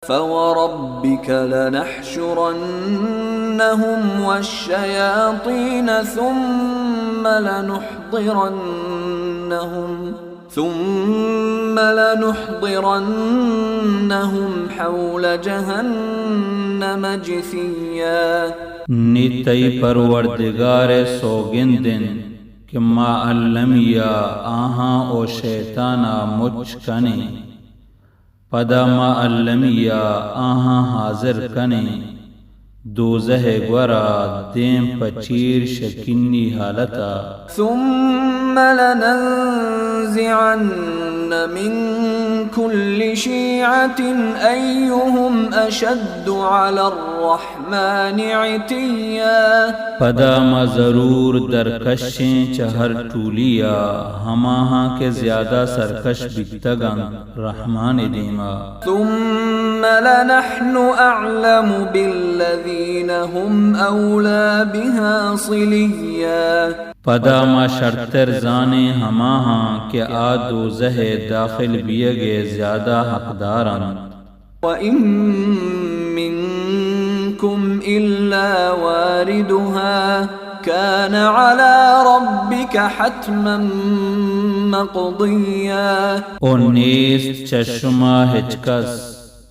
فوربك لنحشرنهم والشياطين ثم لنحضرنهم ثم لنحضرنهم حول جهنم جثيا. نی تئی پروردگار ءِ سوگند اِنت کہ ما المی ءَ آہاں ءُ شیطان ءَ مچ کنیں، پدا ما المی ءَ آہاں حاضر کنیں دوزہ ءِ گور ءَ دیم پہ چیر شکینی حالت ءَ. ثم لننزعن من كل شيعة أيهم أشد على الرحمن عتيا. پدا ما ضرور درکشیں چہ ہر ٹولی ءَ ہماہاں کہ زیادہ سرکش بیتگ اَنت رحمان ءِ دیم ءَ. ثم لنحن أعلم بالذين هم أولى بها صليا. پدا ما شرتر زانیں ہماہاں کہ آ دوزہ ءِ داخل بیگ ءِ زیادہ حقدار اَنت. وإن منكم إلا واردها كان على ربك حتما مقضيا. ءُ نیست چہ شما ہچ کس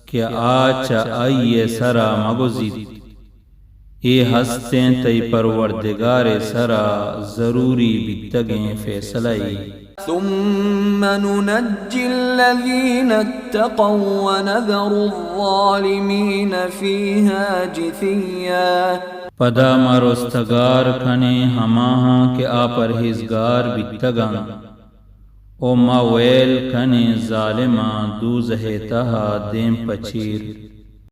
کہ آ چہ آئی ءِ سر ءَ مہ گوزیت. اے ہستیں تئی پروردگار ءِ سر ءَ ضروری بیتگیں فیصلہ یے. ثم ننجي الذين اتقوا ونذر الظالمين فيها جثيا. پدا ما رستگار کنیں ہماہاں کہ آ پرہیزگار بیتگ اَنت، ءُ ما ویل کنیں ظالماں دوزہ ءِ تہا دیم پہ چیر.